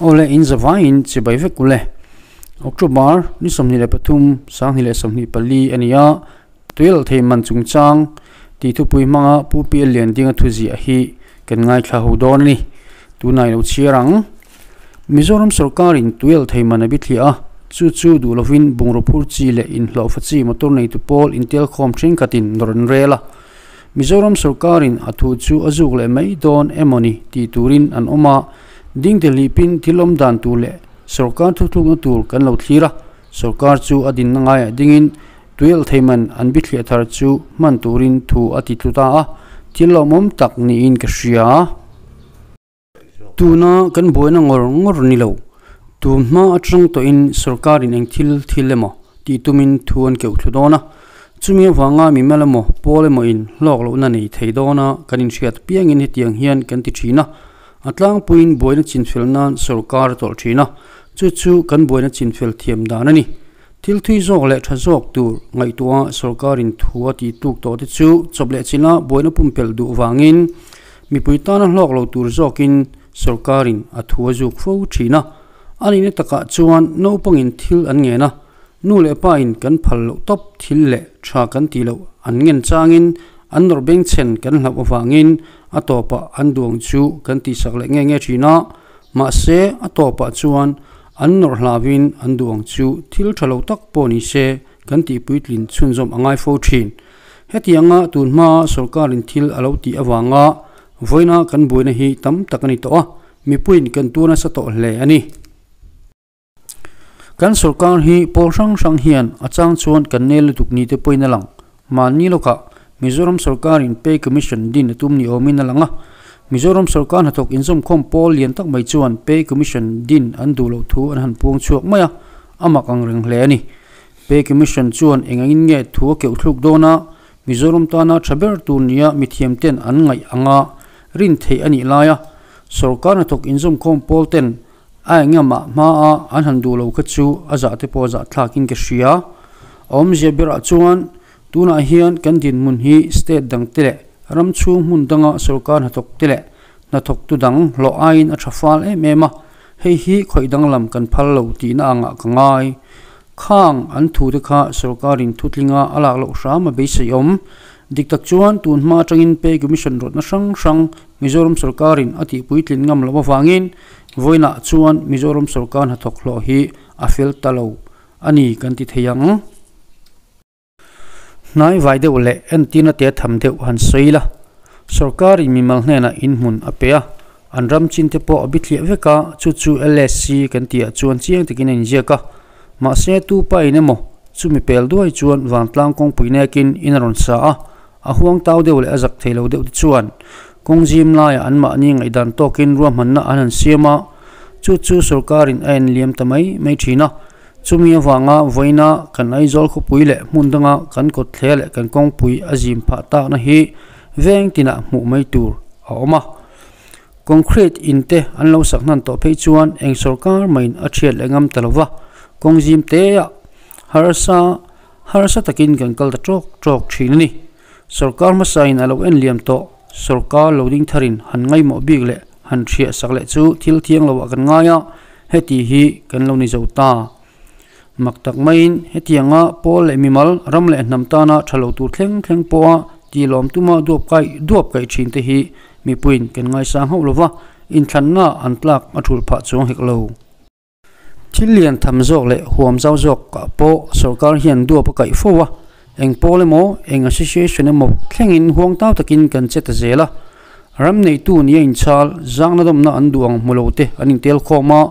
Awle in zavaiin chibai vek ule. October ni 23 2024 a ni a, Tuialh thei man chungchang tih thupui hmanga Pu Pial Liandinga thuziah hi kan ngaithla ho dawn a ni. Tunah i lo chhiar ang. Mizoram sorkarin tuialh thei man a bithliah a, chu chu duh lovin bungraw phur chi leh inhlawhfa chi motor neitu pawl intelkhawm thenkhatin nawr an rel a. Mizoram sorkarin a thu chu a zuk leh mai dawn emawni tih turin an awm a, dingte hlipin thil awm dan tur leh sorkar thuthlukna tur kan lo thlir a, sorkar chu a dinna ngaiah dingin tuialh thei man an bithliah thar chu hman turin thu a ti tlu ta a, thil lawmawm tak niin ka hria. Tuna kan buaina ngawr ngawr ni lo. Tun hma atang tawhin sorkarin eng thil thil emaw tih tumin thu an keuh thlu dawn a. Chumi avanga mimal emaw pawl emaw in hlawk lohna nei thei dawna kan inhriat piangin hetiang hian kan ti thin a. A tlangpuiin buaina chinfel nan sorkar a tawlh thin a, chu chu kan buaina chinfel thiam dan a ni. Thil thui zawk leh tha zawk tur ngaihtuah sorkarin thu a tih tluk tawh te chu chawp leh chila buaina pumpelh duh vangin mipui tana hlawk lo tur zawkin sorkarin a thu a zuk fo thin a. A nihna takah chuan naupangin thil an ngen a, nu leh pain kan phal loh tawp thil leh tha kan tih loh an ngen changin an nawrh bengchhen kan hlauh avangin a tawpah an duang chu kan tihsak leh nge nge thin a. Mahse a tawpah chuan An nawrh hlauhin an duh ang chu thil tha lo tak pawh ni se kan tih puitlin chhunzawm a ngai fo thin. Hetianga tun hmaa sorkarin thil a lo tih avanga vawiina kan buaina hi tam tak a ni tawh a, mipuiin kan tur nasa tawh hle a ni. Kan sorkar hi pawl hrang hrang hian a chang chuan kan nel lutuk ni te pawhin a lang. Mahni lawkah Mizoram sorkarin Pay Commission din a tum ni awmin a lang a. Mizoram sorkar hnathawk inzawmkhawm pawl lian tak mai chuan Pay Commission din an duh loh thu an han puang chhuak mai a, a mak ang reng hle a ni. Pay Commission chuan eng angin nge thu a keuh thluk dawn a, Mizoram tana tha ber tur nia mithiam ten an ngaih anga rin theih a nih laia sorkar hnathawk inzawmkhawm pawl ten A engamah hmaa an han duh lo kha chu a zah te pawh a zah thlakin ka hria. A awmzia berah chuan tunah hian kan dinhmun hi state dang te leh ram chhung hmun danga sorkar hnathawk te leh hnathawktu dang hlawh aiin a tha fal em em a, hei hi khawih danglam kan phal lo tihna angah ka ngai. Khang an thu te kha sorkarin thutlinga a lak loh hram a beisei awm. Dik tak chuan tun hma atangin Pay Commission rawtna hrang hrang Mizoram sorkarin a tihpuitlin ngam loh avangin vawiinah chuan Mizoram sorkar hnathawk hlawh hi a fel ta lo a ni kan ti thei ang. Hnai vai deuh leh entirna te tham deuh han sawi la, sorkarin mimal hnenah inhmun a pe a, an ram chin te pawh a bithliah vek a, chu chu LSC kan tihah chuan chiang takin a inziak a, mahse tu pain emaw chumi pel duai chuan vantlang kawngpui nekin in a rawn sa a, A huang tau deuh leh a zak thei lo deuh te chuan kawng zim laiah anmahni ngaihdan tawkin ruahmanna an han siam a, chu chu sorkarin a en liam ta mai mai thin a. Chumi avanga vawiina kan Aizawl khawpui leh hmun danga kan kawtthler leh kan kawngpui a zim phah takna hi veng tinah hmuh mai tur a awm a. Concrete in te an lo sak hnan tawh phei chuan eng sorkar maiin a thiat leh ngam ta lo va, kawng zim teah harsa Harsa takin kan kal ta tawk tawk thin a ni. Sorkar hmasain a lo en liam tawh, sorkar lo ding tharin han ngaihmawh bik leh han hriah sak leh chu thil thiang loah kan ngai a, heti hi kan lo ni zo ta. Mak tak maiin hetianga pawl leh mimal, ram leh hnam tana tha lo tur thleng thleng pawha tilawm tuma duap kai duap kaih thin te hi mipuiin kan ngaisang hauh lova, inthlanna an tlak a thul phah chuang hek lo. Thil lian tham zawk leh huam zau zawk ah pawh sorkar hian duap a kaih fo a, eng pawl emaw, eng association emaw thlengin huang tau takin kan che ta zel a. Ram neitu nia inchhal, zangna dawmna an duh ang hmu lo te an intel khawm a,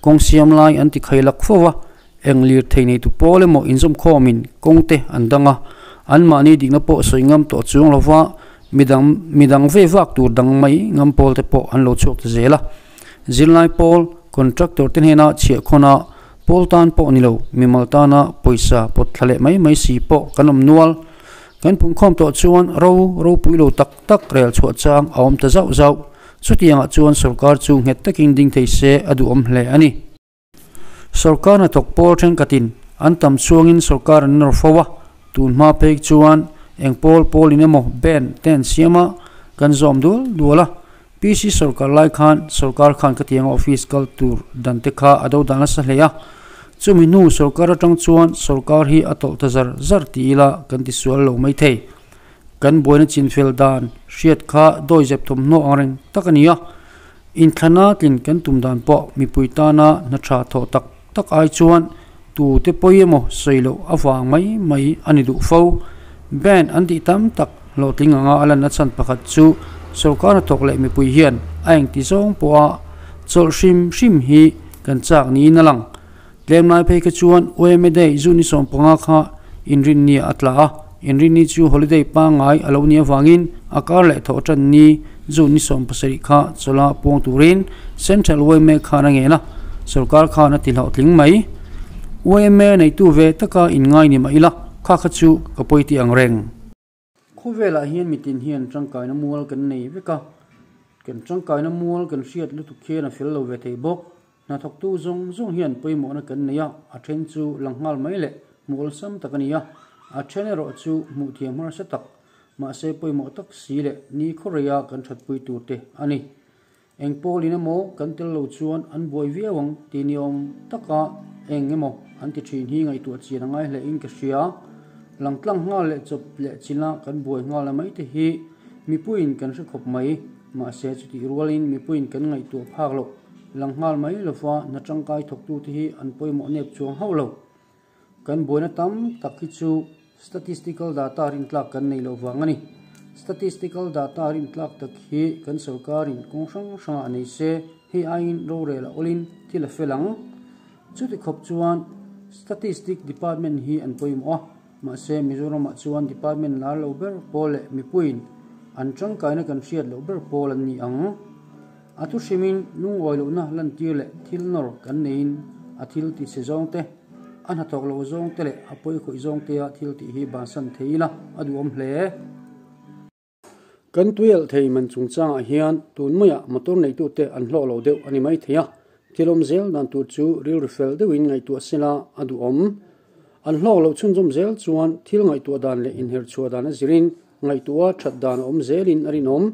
kawng siam lai an ti khai lak fo a, eng lirthei neitu pawl emaw inzawm khawmin kawng te an dang a, anmahni dikna pawh sawi ngam tawh chuang lova midang midang ve vak tur dang mai ngam pawl te pawh an lo chhuak ta zel a. Zirlai pawl, contractor te hnena chhiah khawn a, pawl tan pawh ni lo, mimal tana pawisa pawt thla leh mai mai si pawh kan awm nual. Kan phunkhawm tawh chuan ro ropui lo tak tak rel chhuah chang a awm ta zauh zauh. Chutiangah chuan sorkar chu nghet takin ding thei se a duhawm hle a ni. Sorkar hnathawk pawl thenkhatin an tam chhuangin sorkar an nawr fo a, tun hma phei chuan eng pawl pawlin emaw band te an siam a, kan zawm dual dual a. PC sorkar lai khan sorkar khan khatianga office kal tur dan te kha a do dan nasa hle a, chumi hnu sorkar atang chuan sorkar hi a tawlh ta zar zar ti ila kan ti sual lo mai thei. Kan buaina chinfel dan hriat kha dawi zep thawmhnaw ang reng tak a ni a, inthlana tlin kan tum dan pawh mipui tana hna tha thawh tak tak ai chuan tute pawi emaw sawi loh avang mai mai a ni duh fo. Band an tih tam tak hlawhtling anga a lanna chhan pakhat chu sorkar hnathawk leh mipui hian a engti zawng pawha chawlh hrim hrim hi kan chak niin a lang. Tlem lai phei kha chuan UMA Day June ni 15 kha Inrinni ah a tla a, Inrinni chu holiday pangngai a lo nih avangin a kar leh thawh tan ni June ni 17 kha chawlha puang turin Central UMA khan a ngen a, sorkar khan a ti hlawhtling mai. UMA neitu ve taka inngai ni mah ila kha kha chu ka pawi tih ang reng. Khawvelah hian mitin hian tangkaina mual kan nei vek a, kan tangkaina mual kan hriat lutuk khian a fel lo ve thei bawk. Hnathawktu zawng zawng hian pawimawhna kan nei a, a then chu lang nghal mai leh hmuh awlsam tak a ni a, a then erawh chu hmuh thiam harsa tak, mahse pawimawh tak si leh ni khawreia kan thatpui tur te a ni. Eng pawlin emaw kan tel lo chuan an buai viau ang tih ni awm taka eng emaw an ti thin hi ngaihtuah chian a ngai hlein ka hria. Langtlang nghal leh chawp leh chila kan buai nghal a mai te hi mipuiin kan hre khawp mai. Mahse chutih rualin mipuiin kan ngaihtuah phak loh lang nghal mai lova hna tangkai thawktute hi an pawimawh nep chuang hauh lo. Kan buaina tam tak hi chu statistical data rintlak kan nei loh vang a ni. Statistical data rintlak tak hi kan sorkarin kawng hrang hrangah nei se, hei aiin rorel a awlin thil a fel ang. Chuti khawp chuan Statistic Department hi an pawimawh a, mahse Mizoramah chuan department lar lo ber pawl leh mipuiin an tangkaina kan hriat loh ber pawl an ni ang. A thu hrimin lungawi lohna lantir leh thil nawr kan neiin a thil ti chhe zawng te, a hnathawk lo zawng te leh a pawi khawih zawng tea thil tih hi bansan thei ila a duhawm hle. Kan tuialh thei man chungchangah hian tun maiah motor neitute an hlawh lo deuh a ni mai thei a, thil awm zel dan tur chu rilru fel deuhin ngaihtuah sela a duhawm. An hlawk loh chhunzawm zel chuan thil ngaihtuah dan leh inherchhuah dan a zirin ngaihtuah that dan a awm zelin a rinawm.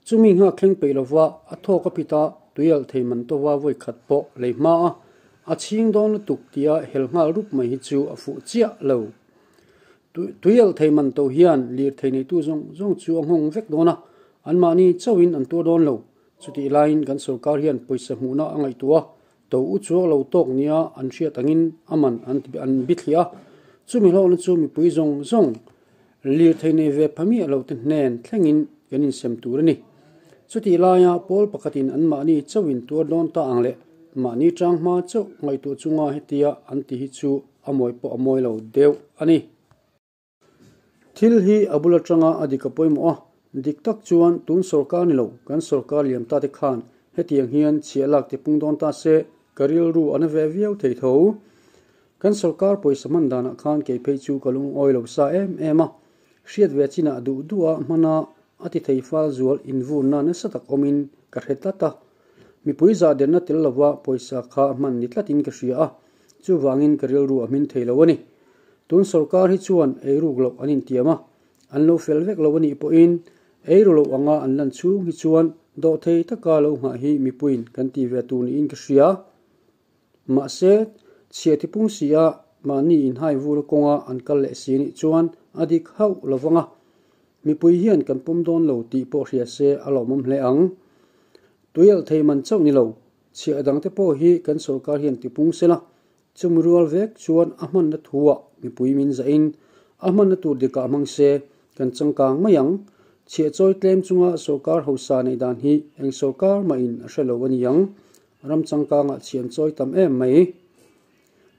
Chumi nghak thleng peih lova a thawk a pit a, tuialh thei man tova vawi khat pawh lei hma a, a chhing dawn lutuk tia hel nghal rup mai hi chu a fuh chiah lo. Tuialh thei man to hian lirthei neitu zawng zawng chu a nghawng vek dawn a, anmahni chauhin an tuar dawn lo. Chutih laiin kan sorkar hian pawisa hmuhna a ngaihtuah a, to u chuak lo tawk nia an hriat angin a man an bithliah a, chumi hlawkna chu mipui zawng zawng Lirthei nei ve pha miah lo te hnen thlengin kan insem tur a ni. Chutih laia pawl pakhatin anmahni chauhin tuar dawn ta ang leh mahni tang hma chauh ngaihtuah chunga hetia an ti hi chu a mawi pawh a mawi lo deuh a ni. Thil hi a bul atanga a dik a pawimawh a, dik tak chuan tun sorkar ni lo kan sorkar liam ta te khan hetiang hian chhiah lak ti pung dawn ta se ka rilru a na ve viau thei tho. Kan sorkar pawisa hman danah khan kei phei chu ka lungawi lo sa em em a, hriat ve chinah duh duh a hmana a ti thei fal zual invurna nasa tak awmin ka hre tlat a. Mipui zahderna tel lova pawisa kha hman ni tlatin ka hria a, chuvangin ka rilru a hmin thei lo a ni. Tun sorkar hi chuan eiruk loh an intiam a, an lo fel vek lo a nih pawhin eiru loh anga an lan chhung hi chuan dawhthei taka lo nghah hi mipuiin kan ti ve tur niin ka hria. Mahse, chhia tipung si a, mahni inhai vur kawnga an kal leh si nih chuan a dik hauh lo vang a. Mipui hian kan pawm dawn lo tih pawh hria se a lawmawm hle ang. Tuialh thei man chauh ni lo, chhiah dangte pawh hi kan sorkar hian tipung se la, chumi rual vek chuan a hmanna thuah mipui min zahin a hmanna tur dikah hmang se kan changkang mai ang. Chhiah chawi tlem chunga sorkar hausa neih dan hi eng sorkar mahin a hre lo a ni ang. Ram changkangah chhiah an chawi tam em mai.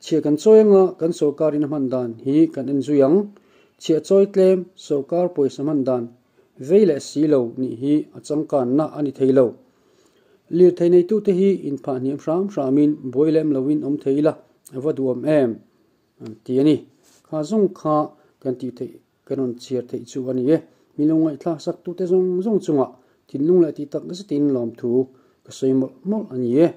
Chhiah kan chawi anga kan sorkarin a hman dan hi kan en zui ang. Chhiah chawi tlem sorkar pawisa hman dan vei leh si lo nih hi a changkanna a ni thei lo. Lirthei neitute hi inphah hniam hram hramin buai lem loin awm thei ila a va duhawm em an ti a ni. Kha zawng kha kan tih theih Ka rawn chhiar theih chu a ni e. Mi lo ngaihthlak sak tute zawng zawng chungah thinlung leh tih tak zetin lawmthu ka sawi mawlh mawlh a ni e.